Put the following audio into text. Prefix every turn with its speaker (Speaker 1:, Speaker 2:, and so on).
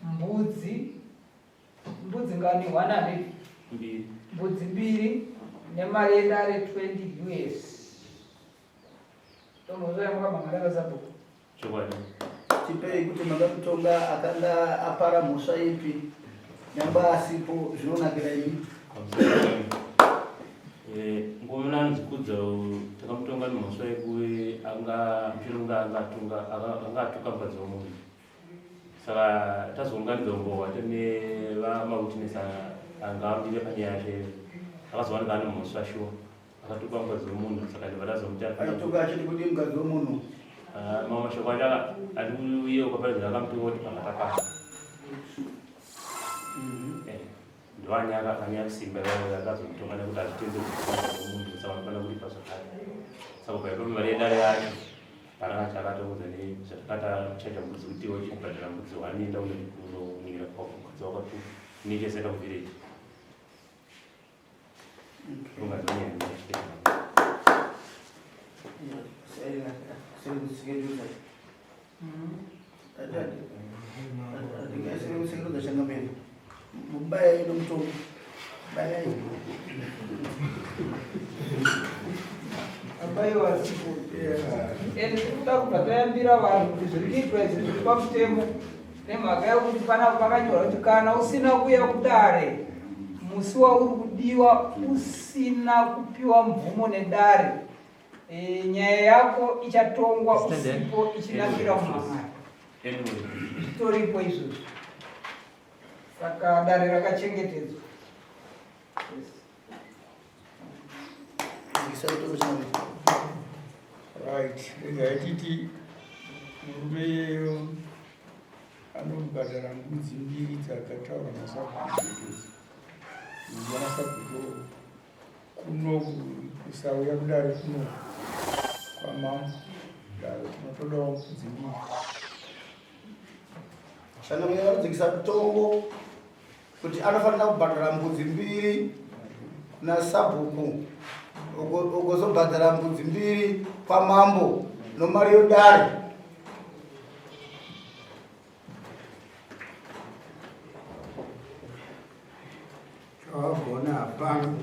Speaker 1: Mbudzi mbudzi ngani 100
Speaker 2: Mbiri.
Speaker 1: Mbudzi mbiri nemari yedare 20 us. Tomhosva yamukamhan'ara vasabhuku.
Speaker 2: Chokwadi.
Speaker 3: Tipei kuti makamutonga akanga apara mhosva ipi nyangwe asipo zvinonakira imi.
Speaker 2: Eh, Mukomana anonzi Kudza takamutonga nemhosva yekuve anga mushure kunge anga atunga anga atuka mukadzi wemunhu. Saka tazounganidza umbowo hwacho nevamawitness anga amire panyaya yacho iyoyo. Akazowanika ane mhosva shuwa. Akatuka mukadzi wemunhu saka ndibva tazomuti
Speaker 3: Aituka achiti kudii mukadzi wemunhu?
Speaker 2: Ah, mamwe mashoko acho ati uye ukaparidza akamutuka kuti pakata pasi. Eh, ndoanyaka akanyanya kusimba iwayo akazomutonga nekuti hazvitenderi kuti mukadzi wemunhu saka vanofanira kuripa zvakare. Saka kubva ipapo mari yedare yacho hapana chaakatoudza nezvatakatachaja mbudzi kuti iwe uchibhadhara mbudzi one enda unoningira mukadzi wako tu nechese kuvillage.
Speaker 3: Mubayai nomutongo bayai
Speaker 1: Abaiwa sipo. And tiri kuda kubva tayambira vanhu kuti zviri kuitwa izvi zviri pamutemo nemhaka yekuti panapa pakanyorwa kuti kana usina kuuya kudare musi wauri kudiwa usina kupiwa mvumo nedare e, nyaya yako ichatongwa usipo ichinakira mumamari. Zvitoripo izvozvo. Saka dare rakachengetedzwa. Yes.
Speaker 4: Right, regai titi murume iyeyo anobhadhara mbudzi mbiri dzakataurwa nasabhuku nasabhuku kuno kusauya kudare kuno kwamambo dare tinotodawo mbudzi mbiri.
Speaker 3: Changamire vanodzikisa mutongo kuti anofanira kubhadhara mbudzi mbiri nasabhuku ugozobhadhara mbudzi mbiri kwamambo nomari yodare.
Speaker 4: Chawagona hapana.